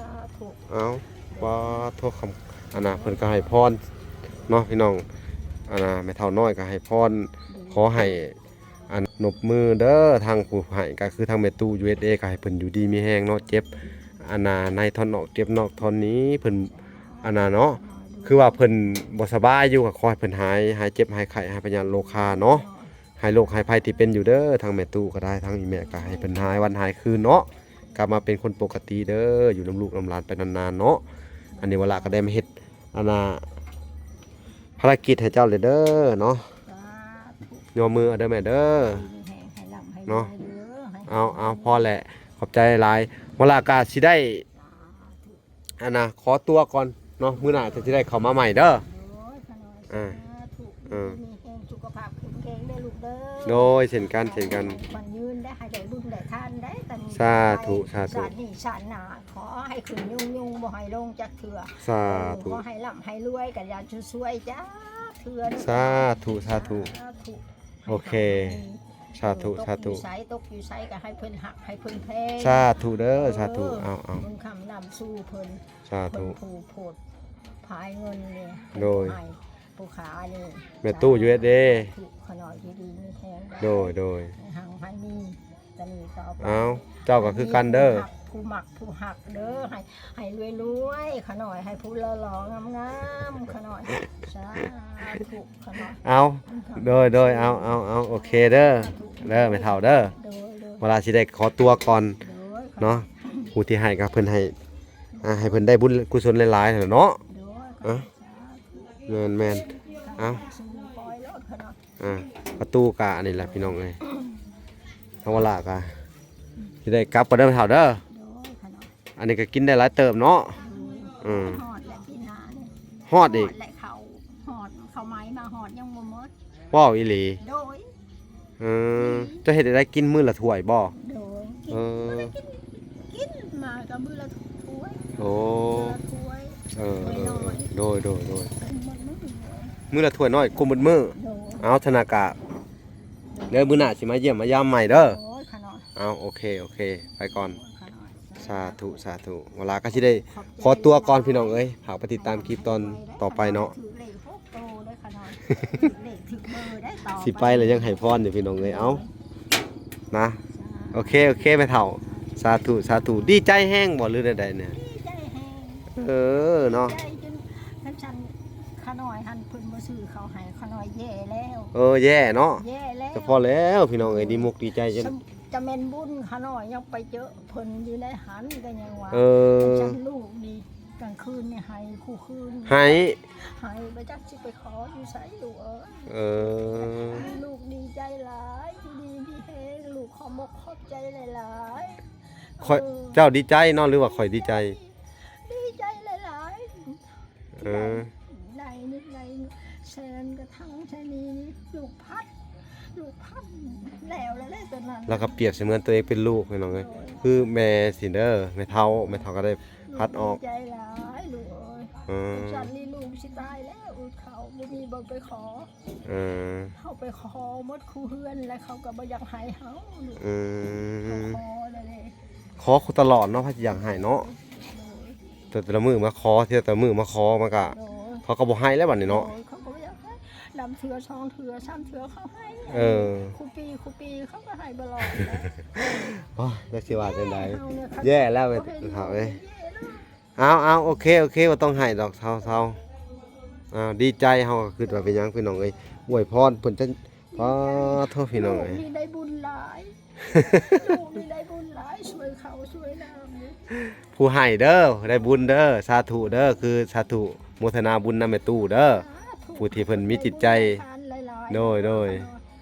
ທຸ ເອົາ ປາໂທ ຄຳ ອັນນ່າ ເພິ່ນກໍໃຫ້ພອນເນາະພີ່ນ້ອງ ອັນນ່າ ແມ່ເຖົ້ານ້ອຍກໍໃຫ້ພອນ ໂດຍ ຂໍໃຫ້ ອັນ ນົບມືເດີ ທາງຜູ້ໃຫ້ກໍຄືທາງແມ່ຕູ້ ຢູເອສເອ ກໍໃຫ້ເພິ່ນຢູ່ດີມີແຮງເນາະ ເຈັບ ອັນນ່າ ໃນທ້ອນອອກ ເຈັບນອກທ້ອນໃນ ເພິ່ນ ອັນນ່າເນາະ ຄືວ່າເພິ່ນບໍ່ສະບາຍຢູ່ ກໍຂໍໃຫ້ເພິ່ນຫາຍ ຫາຍເຈັບຫາຍໄຂ້ ຫາຍພະຍາດໂລຄາເນາະ ຫາຍໂລກຫາຍໄພທີ່ເປັນຢູ່ເດີ ທາງແມ່ຕູ້ກໍໄດ້ ທາງອີ່ແມ່ກໍໃຫ້ເພິ່ນຫາຍວັນຫາຍຄືນເນາະ ກັບມາເປັນຄົນປົກກະຕິເດີ ຢູ່ນຳລູກນຳຫຼານໄປນານໆເນາະ ອັນນີ້ວາລາກໍໄດ້ມາເຮັດ ອັນນ່າ ພາລະກິດໃຫ້ເຈົ້າເລີຍເດີເນາະ ສາທຸ ຍໍມືເອົາເດີແມ່ເດີ ດີມີແຮງ ໃຫ້ລ່ຳໃຫ້ລວຍເດີ ເນາະ ໃຫ້ ເອົາ ເອົາ ພໍແຫຼະ ຂອບໃຈຫຼາຍ ວາລາກະຊິໄດ້ ສາທຸ ອັນນ່າ ຂໍຕົວກ່ອນເນາະ ມື້ໜ້າຈະຊິໄດ້ເຂົ້າມາໃໝ່ເດີ ໂດຍ ຂະນ້ອຍ ອ່າ ສາທຸ ເອີ ດີມີແຮງ ສຸຂະພາບເຂັ້ມແຂງເດີລູກເດີ ໂດຍ ເຊັ່ນກັນ ເຊັ່ນກັນ ໃຫ້ໝັ້ນຂວັນຍືນໄດ້ ໃຫ້ໄດ້ບຸນໄດ້ທານໄດ້ ຕອນນີ້ ສາທຸ ສາທຸ ຊາດນີ້ຊາດໜ້າ ຂໍໃຫ້ຂຶ້ນຍົງໆ ບໍ່ໃຫ້ລົງຈັກເທື່ອ ສາທຸ ເອີ ຂໍໃຫ້ລ່ຳໃຫ້ລວຍ ກະຢ່າຊຸຊ່ວຍຈັກເທື່ອເດີ ສາທຸ ສາທຸ ສາທຸ ໂອເຄ ໃຫ້ມີ ສາທຸ ເອີ ຕົກ ສາທຸ ຢູ່ໃສ ຕົກຢູ່ໃສກໍໃຫ້ເພິ່ນຮັກ ໃຫ້ເພິ່ນແພງ ສາທຸເດີ ເອີ ສາທຸ ເອົາ ເອົາ ບຸນຄ້ຳນຳສູ່ເພິ່ນ ສາທຸ ເພິ່ນຜູ້ໂພດພາຍເງິນນີ້ ໂດຍ ໃຫ້ຜູ້ຂານີ້ ແມ່ຕູ້ ຢູເອສເອ ສາທຸ ຂະນ້ອຍຢູ່ດີມີແຮງ ໂດຍ ໂດຍ ໃຫ້ຮັ່ງໃຫ້ມີ ນີ້ຕໍ່ໄປ. ເອົາ ເຈົ້າກໍຄືກັນເດີ ຜູ້ມັກຜູ້ຮັກເດີ ໃຫ້ ໃຫ້ລວຍໆ ຂະນ້ອຍ ໃຫ້ຜູ້ຫຼໍ່ໆ ງາມໆ ຂະນ້ອຍ ສາທຸ ຂະນ້ອຍ. ເອົາ ໂດຍໆ ເອົາໆໆ ໂອເຄເດີ ເດີແມ່ເຖົ້າເດີ. ໂດຍໆ ເວລາຊິໄດ້ຂໍຕົວກ່ອນ ໂດຍ ເນາະ ຜູ້ທີ່ໃຫ້ກໍເພິ່ນໃຫ້ ອ່າ ໃຫ້ເພິ່ນໄດ້ບຸນກຸສົນຫຼາຍໆ ຫັ້ນແຫຼະເນາະ. ໂດຍ ເອີ ສາທຸ ແມ່ນໆ ເອົາ ປະຕູກະອັນນີ້ແຫຼະພີ່ນ້ອງເອີຍ ທາງວະລາກະຊິໄດ້ກັບກ່ອນເດີແມ່ເຖົ້າເດີ. ໂດຍ ຂະນ້ອຍ ອັນນີ້ກໍກິນໄດ້ຫຼາຍເຕີບເນາະ. ໂດຍ ອືມ ຮອດແລ້ວປີໜ້ານີ້ ຮອດອີກ ຮອດແລ້ວ ເຂົ້າ ຮອດ ເຂົ້າໄມ້ມາຮອດຍັງບໍ່ໝົດ. ເວົ້າອີ່ຫຼີ? ໂດຍ. ເອີ ເຈົ້າເຮັດໃຫ້ໄດ້ກິນມື້ລະຖ້ວຍບໍ່? ໂດຍ ກິນ ເອີ ມື້ລະ ກິນ ກິນມາກໍມື້ລະຖ້ວຍ. ໂອ້ ມື້ລະຖ້ວຍ ເອີ ເອີ ໂດຍໆ ເອີ ເອີ ມື້ລະຖ້ວຍນ້ອຍ ກຸມໝົດມື້. ໂດຍ ເອົາ ທະນາກະ ເດີ ມື້ໜ້າຊິມາຢ້ຽມມາຢາມໃໝ່ເດີ. ໂດຍ ຂະນ້ອຍ ເອົາ ໂອເຄ ໂອເຄ ໄປກ່ອນ. ໂດຍ ຂະນ້ອຍ ສາທຸ ສາທຸ ເວລາກໍຊິໄດ້ຂໍຕົວກ່ອນພີ່ນ້ອງເອີຍ ຝາກໄປຕິດຕາມຄລິບຕອນຕໍ່ໄປເນາະ. ຖືກເລກຫົກໂຕເດີຂະນ້ອຍ ຖືກເລກຖືກເບີໄດ້ຕໍ່ໄປ ຊິໄປແລ້ວຍັງໃຫ້ພອນຢູ່ພີ່ນ້ອງເອີຍ. ເອົາ ນະ ໂອເຄ ໂອເຄ ແມ່ເຖົ້າ ສາທຸ ສາທຸ. ດີໃຈແຮງບໍ່ ຫຼືແນວໃດນີ້? ດີໃຈແຮງ ເອີ ເນາະ ດີໃຈຈົນ ຄັນຊັ້ນຂະນ້ອຍຫັ້ນເພິ່ນບໍ່ຊື້ເຂົ້າໃຫ້ ຂະນ້ອຍແຍ່ແລ້ວ. ເອີ ແຍ່ເນາະ ແຍ່ແລ້ວ. ແຕ່ພໍແລ້ວພີ່ນ້ອງເອີຍ ດີມຸກດີໃຈຈົນ ຈະແມ່ນບຸນຂະນ້ອຍຍັງໄປເຈີເພິ່ນຢູ່ໃນຫັ້ນ ກໍຍັງວ່າ. ເອີ ຄັນຊັ້ນລູກນີ້ກາງຄືນນີ້ໄຫ້ຄູ່ຄືນ ໄຫ້ ໄຫ້ ບໍ່ຈັກຊິໄປຂໍຢູ່ໃສລູກເອີຍ. ເອີ ລູກດີໃຈຫຼາຍ ຢູ່ດີມີແຮງ ລູກຂອບອົກຂອບໃຈຫຼາຍໆ. ຂ້ອຍ ເອີ ເຈົ້າດີໃຈເນາະ ຫຼືວ່າຂ້ອຍດີໃຈ? ດີໃຈຫຼາຍໆ. ເອີ ໄດ້ນີ້ໄດ້ແສນກະຖັງໃສ່ນີ້ ລູກພັດ ລູກພັດແລ້ວ ແລ້ວຕອນນັ້ນ ລາວກໍປຽບສະເໝືອນຕົວເອງເປັນລູກ ພີ່ນ້ອງເອີຍ. ໂດຍ ຄືແມ່ຊີ້ເດີ ແມ່ເຖົ້າ ແມ່ເຖົ້າກໍໄດ້ພັດອອກ. ໂດຍ ດີໃຈຫຼາຍລູກເອີຍ. ເອີ ຊັ້ນນີ້ລູກຊິຕາຍແລ້ວ ອຶດເຂົ້າ ບໍ່ມີບ່ອນໄປຂໍ ເອີ ເຮົາໄປຂໍໝົດຄູ່ເຮືອນ ແລ້ວເຂົາກໍບໍ່ຢາກໃຫ້ເຮົາ. ອືມ ເຂົາຂໍແລ້ວເດ້ ຂໍຕະຫຼອດເນາະ ໃຜຊິຢາກໃຫ້ເນາະ. ໂດຍ ແຕ່ ແຕ່ລະມື້ມາຂໍ ເທື່ອແຕ່ລະມື້ມາຂໍ ມັນກະ ໂດຍ ເຂົາກໍບໍ່ໃຫ້ແລ້ວບັດນີ້ເນາະ. ໂດຍ ເຂົາກໍບໍ່ຢາກໃຫ້ ນຳເທື່ອສອງເທື່ອສາມເທື່ອເຂົາໃຫ້. ເອີ ຄູ່ປີຄູ່ປີເຂົາກໍໃຫ້ຕະຫຼອດ. ໂອ້ຍ ຈັກຊິວ່າຈັ່ງໃດ ເຮົານີ້ ແຍ່ແລ້ວ ເຮົາເອີຍ. ເອົາໆ ໂອເຄ ໂອເຄ ບໍ່ຕ້ອງໄຫ້ດອກ ເຊົາໆ. ອ້າວ ດີໃຈ ເຮົາກໍຄິດວ່າເປັນຫຍັງພີ່ນ້ອງເອີຍ ອວຍພອນເພິ່ນຈັ່ງ ປາໂທ ພີ່ນ້ອງເອີຍ ລູກນີ້ໄດ້ບຸນຫຼາຍ ລູກນີ້ໄດ້ບຸນຫຼາຍ ຊ່ວຍເຂົ້າຊ່ວຍນ້ຳນີ້. ຜູ້ໃຫ້ເດີ ໄດ້ບຸນເດີ ສາທຸເດີ ຄືສາທຸ ໂມທະນາບຸນນຳແມ່ຕູ້ເດີ ສາທຸ ຜູ້ທີ່ເພິ່ນມີຈິດໃຈ. ໂດຍ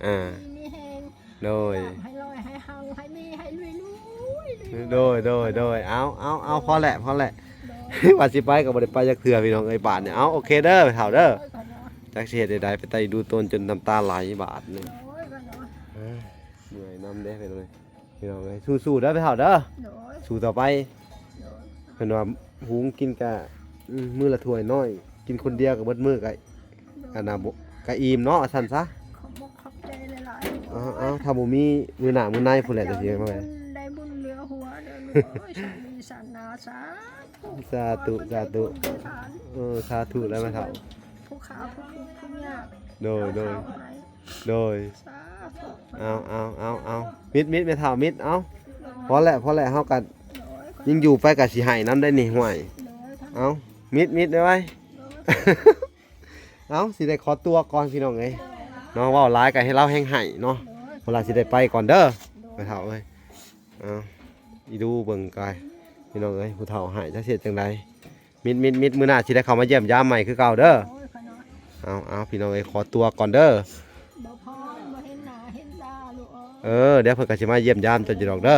ໆ ອ່າ ມີແຮງ ໂດຍ ໃຫ້ລວຍໃຫ້ຮັ່ງໃຫ້ມີໃຫ້ລວຍໆ. ໂດຍ ໂດຍ ໂດຍ ເອົາ ເອົາ ເອົາ ພໍແຫຼະ ພໍແຫຼະ. ໂດຍ ວ່າຊິໄປກໍບໍ່ໄດ້ໄປຈັກເທື່ອພີ່ນ້ອງເອີຍ ບາດນີ້. ເອົາ ໂອເຄເດີ ເຖົ້າເດີ ໂດຍ ຂອບໃຈ. ຈັກຊິເຮັດໃດໆ ໄປໄຕ້ດູຕົນຈົນນ້ຳຕາໄຫຼບາດນີ້. ໂດຍ ຂອບໃຈ. ເອີ ເມື່ອຍນຳເດ້ພີ່ນ້ອງເອີຍ ພີ່ນ້ອງເອີຍ ສູ້ໆເດີ ເຖົ້າເດີ. ໂດຍ ສູ້ຕໍ່ໄປ. ໂດຍ ເພິ່ນວ່າຫຸງກິນກະ ອືມ ມື້ລະຖ້ວຍນ້ອຍ ກິນຄົນດຽວກໍເບິດມື້ກະ ອັນນ່າ ກະອີ່ມເນາະ ວ່າຊັ້ນຊະ. ຂອບອົກຂອບໃຈຫຼາຍໆ. ເອົາໆ ຖ້າບໍ່ມີມື້ໜ້າມື້ໃນພຸ້ນແຫຼະ ຈັ່ງຊີ້ມາແມ່. ໄດ້ບຸນເຫຼືອຫົວເດີລູກເອີຍ ສາມີສານາ ສາທຸ ສາທຸ ສາທຸ. ເອີ ສາທຸແລ້ວແມ່ເຖົ້າ ຜູ້ຂາຜູ້ທຸກຜູ້ຍາກ. ໂດຍ ໂດຍ ໂດຍ ສາທຸ. ເອົາໆໆໆ ມິດໆ ແມ່ເຖົ້າມິດ ເອົາ ໂດຍ ພໍແຫຼະ ພໍແຫຼະ ເຮົາກໍ ໂດຍ ຍິ່ງຢູ່ໄປກໍຊິໃຫ້ນຳໄດ້ນີ້ ຫ້ວຍ. ໂດຍ ເອົາ ມິດໆ ໄວໆ. ໂດຍ ເອົາ ຊິໄດ້ຂໍຕົວກ່ອນພີ່ນ້ອງເອີຍເນາະ ເວົ້າຫຼາຍກໍໃຫ້ລາວແຮງໄຫ້ເນາະ. ໂດຍ ເວລາຊິໄດ້ໄປກ່ອນເດີ ໂດຍ ແມ່ເຖົ້າເອີຍ. ເອົາ ອີດູເບິ່ງກາຍ ພີ່ນ້ອງເອີຍ ຜູ້ເຖົ້າໃຫ້ຈັກຊິເຮັດຈັ່ງໃດ. ມິດໆໆ ມື້ໜ້າຊິໄດ້ເຂົ້າມາຢ້ຽມຢາມໃໝ່ຄືເກົ່າເດີ. ໂອ້ຍ ຂ້ານ້ອຍ ເອົາໆ ພີ່ນ້ອງເອີຍ ຂໍຕົວກ່ອນເດີ. ບໍ່ພໍ ບໍ່ເຫັນໜ້າເຫັນຕາລູກເອີຍ. ເອີ ດຽວເພິ່ນກໍຊິມາຢ້ຽມຢາມເຈົ້າຢູ່ດອກເດີ.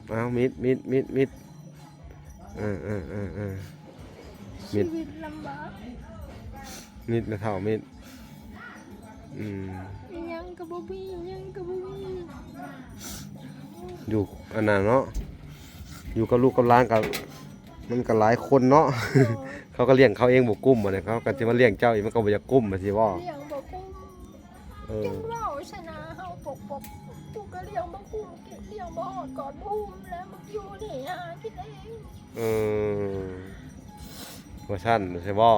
ເອົາ ມິດໆໆໆ ເອີໆໆໆ ມິດ ຊີວິດລຳບາກ. ມິດນະເຖົ້າມິດ. ອືມ ອີຫຍັງກໍບໍ່ມີ ອີຫຍັງກໍບໍ່ມີ. ຢູ່ອັນນັ້ນເນາະ ຢູ່ກັບລູກກັບຫຼານກໍ ມັນກໍຫຼາຍຄົນເນາະ. ໂດຍ ເຂົາກໍລ້ຽງເຂົາເອງບໍ່ກຸ້ມ ບັດນີ້ເຂົາກໍຊິມາລ້ຽງເຈົ້າອີກ ມັນກໍບໍ່ຢາກກຸ້ມ ວ່າຊີ້ບໍ່? ລ້ຽງບໍ່ກຸ້ມ. ເອີ ຈຶ່ງເວົ້າຊະນະ ເຮົາປົກໆ ກູກໍລ້ຽງບໍ່ກຸ້ມ ລ້ຽງບໍ່ຮອດກອດບໍ່ຫຸ້ມ ແລ້ວມັກຢູ່ນີ້ຫາກິນເອງ. ເອີ ວ່າຊັ້ນໃຊ່ບໍ່?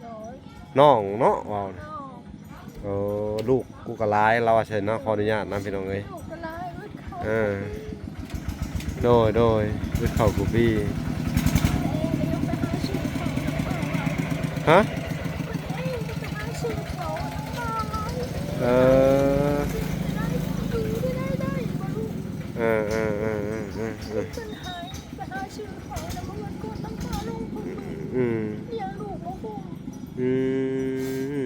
ໂດຍ ນ້ອງເນາະ ເວົ້າ ນ້ອງ. ເອີ ລູກກູກໍຫຼາຍ ລາວວ່າຊັ້ນເນາະ ຂໍອະນຸຍາດນຳ ພີ່ນ້ອງເອີຍ. ລູກກໍ ເອີ ໂດຍ ໂດຍ ເຮັດເຂົ້າກູປີ. ຮະ? ເອີ ເອີ ເອີ ເອີ ເອີ ເອີ ເອີ ອືມ ອື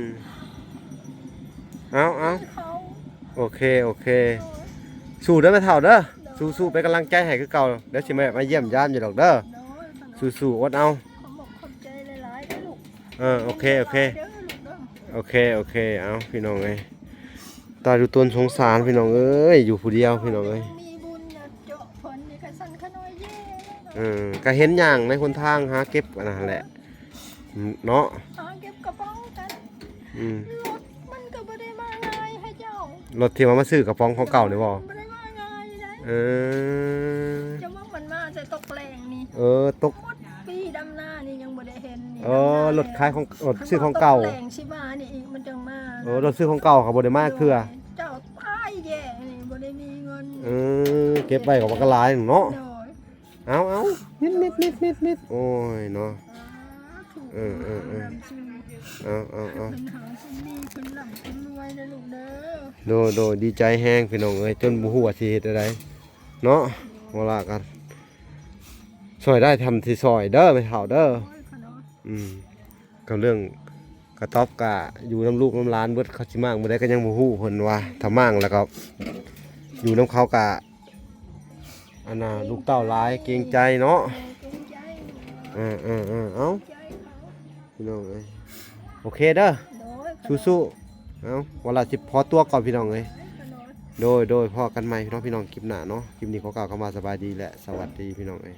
ມ ເອົາ ເອົາ ໂອເຄ ໂອເຄ ສູ້ເດີແມ່ເຖົ້າເດີ ສູ້ໆ ເປັນກຳລັງໃຈໃຫ້ຄືເກົ່າ ດຽວຊິມາ ມາຢ້ຽມຢາມຢູ່ດອກເດີ ສູ້ໆ ອົດເອົາ ຂອບໃຈຫຼາຍໆເດີລູກ ເອີ ໂອເຄ ໂອເຄ ເດີລູກເດີ ໂອເຄ ໂອເຄ ເອົາ ພີ່ນ້ອງເອີຍ ຕາຍດູຕົນສົງສານ ພີ່ນ້ອງເອີຍ ຢູ່ຜູ້ດຽວ ພີ່ນ້ອງເອີຍ ມີບຸນເຈາະເພິ່ນນີ້ກະສັ່ນຂະນ້ອຍແຍ່ ເອີ ກະເຫັນຍ່າງໃນຫົນທາງຫາເກັບອັນນັ້ນແຫຼະ ເນາະ ຫາເກັບກະເປົາກັນ ອືມ ລົດມັນກະບໍ່ໄດ້ມາງ່າຍໃຫ້ເຈົ້າ ລົດທີ່ວ່າມາຊື້ກະປ໋ອງຂອງເກົ່ານີ້ບໍ່? ບໍ່ໄດ້ມາງ່າຍເດ້ ເອີ ຈະວ່າມັນມາແຕ່ຕົກແລງນີ້ ເອີ ຕົກ ໝົດປີດຳນານີ້ຍັງບໍ່ໄດ້ເຫັນນີ້ ເອີ ດຳນາ ລົດຂາຍຂອງ ລົດຊື້ຂອງເກົ່າ ຕອນແລງຊິມານີ້ອີກມັນຈັ່ງມາ ເອີ ລົດຊື້ຂອງເກົ່າເຂົາບໍ່ໄດ້ມາເທື່ອ ໂດຍ ເຈົ້າຕາຍແຍ່ນີ້ບໍ່ໄດ້ມີເງິນ ເອີ ເກັບໄວ້ກະວ່າກະຫຼາຍເນາະ ໂດຍ ເອົາ ເອົາ ມິດ ມິດ ມິດ ມິດ ມິດ ໂອ້ຍເນາະ ສາທຸ ເອີ ເອີ ເອີ ເອົາ ເອົາ ເອົາ ເພິ່ນຫາຄົນດີ ຄົນລ່ຳຄົນລວຍເດີລູກເດີ ໂດຍ ໂດຍ ດີໃຈແຮງພີ່ນ້ອງເອີຍ ຈົນບໍ່ຮູ້ວ່າຊິເຮັດແນວໃດເນາະ ເວລາກະຊ່ອຍໄດ້ທຳທີ່ຊ່ອຍເດີແມ່ເຖົ້າເດີ ໂອ້ຍ ຂະນ້ອຍ ອືມ ກະເລື່ອງກະຕ໊ອບກະຢູ່ນຳລູກນຳຫຼານເບິດ ເຂົາຊິມ້າງມື້ໃດກະຍັງບໍ່ຮູ້ ເພິ່ນວ່າຖ້າມ້າງແລ້ວກະຢູ່ນຳເຂົາກະ ອັນນ່າ ລູກເຕົ້າຫຼາຍເກງໃຈເນາະ ເອີ ເກງໃຈ ເອີ ເອີ ເອີ ເອົ້າ ເກງໃຈເຂົາ ພີ່ນ້ອງເອີຍ ໂອເຄເດີ ໂດຍ ສູ້ໆ ເອົ້າ ວາລາຊິຂໍຕົວກ່ອນ ພີ່ນ້ອງເອີຍ ໂດຍ ໂດຍ ພໍ້ກັນໃໝ່ເນາະ ພີ່ນ້ອງ ຄລິບໜ້າເນາະ ຄລິບນີ້ຂໍກ່າວຄຳວ່າສະບາຍດີ ແລະ ສະຫວັດດີ ພີ່ນ້ອງເອີຍ.